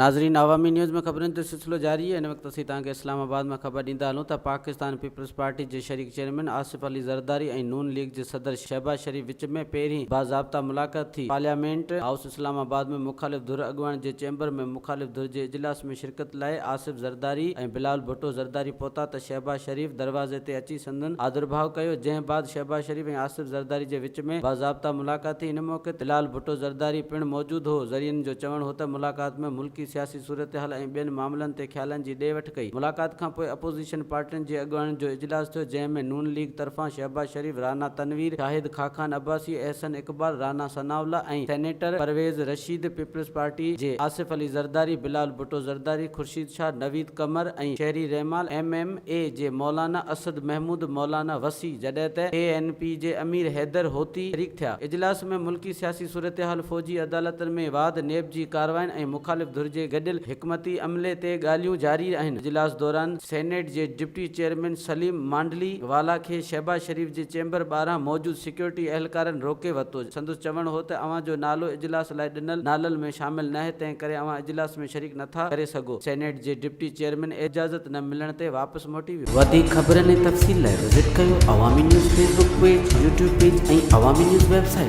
ناظرين عوامي نيوز ۾ خبرن جو سلسلو جاري آهي ان وقت اسين توهان کي اسلام آباد مان خبر ڏيندا هلون ته پاڪستان پيپلز پارٽي جي شريڪ چيئرمين آصف علي زرداري ۽ نون ليگ جي صدر شهباز شريف وچ ۾ پهرين باضابطا ملاقات ٿي پارليامينٽ هائوس اسلام آباد ۾ مخالف ڌر اڳواڻ جي چيمبر ۾ مخالف ڌر جي اجلاس ۾ شرڪت لاء آصف زرداري ۽ بلاول ڀٽو زرداري پهتا ته شهباز شريف دروازي تي اچي سندن آڌرڀاء ڪيو جنهن بعد شهباز شريف ۽ آصف زرداري جي وچ ۾ باضابطا ملاقات ٿي ان موقعي تي بلاول ڀٽو زرداري پڻ موجود هو ذريعن جو چوڻ هو ته ملاقات ۾ ملڪي سياسي صورتحال ۽ ٻين معاملن تي خيالن جي ڏي وٺ ڪئي. ملاقات کانپوء اپوزيشن پارٽين جي اڳواڻن جو اجلاس ٿيو جنهن ۾ نون ليگ طرفان Shahbaz Sharif, Rana Tanveer, Shahid Khaqan Abbasi, Ahsan Iqbal, Rana Sanaullah ۽ senator Pervaiz Rashid, Peoples party جي Asif Ali Zardari, Bilawal Bhutto Zardari, Khurshid Shah, Naveed Qamar ۽ Sherry Rehman, M M A جي مولانا اسد محمود، مولانا وصي جڏهن ته اي اين پي جي امير حيدر هوتي شريڪ ٿيا. اجلاس ۾ ملڪي سياسي صورتحال، فوجي عدالتن ۾ واڌ، نيب جي ڪاررواين ۽ مخالف ڌر جي گڏيل حڪمتي عملي تي ڳالهيون جاري آهن. اجلاس دوران سينيٽ جي ڊپٽي چيئرمين سليم مانڊلي والا کي شهباز شريف جي چيمبر ٻاهران موجود سيڪيورٽي اهلڪارن روڪي ورتو. سندس چوڻ هو ته اوهان جو نالو اجلاس لاء ڏنل نالن ۾ شامل ناهي، تنهن ڪري اوهان اجلاس ۾ شريڪ نٿا ڪري سگهو. سينيٽ جي ڊپٽي چيئرمين اجازت نه ملڻ تي واپس موٽي ويو. وڌيڪ خبرن ۽ تفصيل لاء وزٽ ڪيو Awami news Facebook page, YouTube page ۽ Awami news website.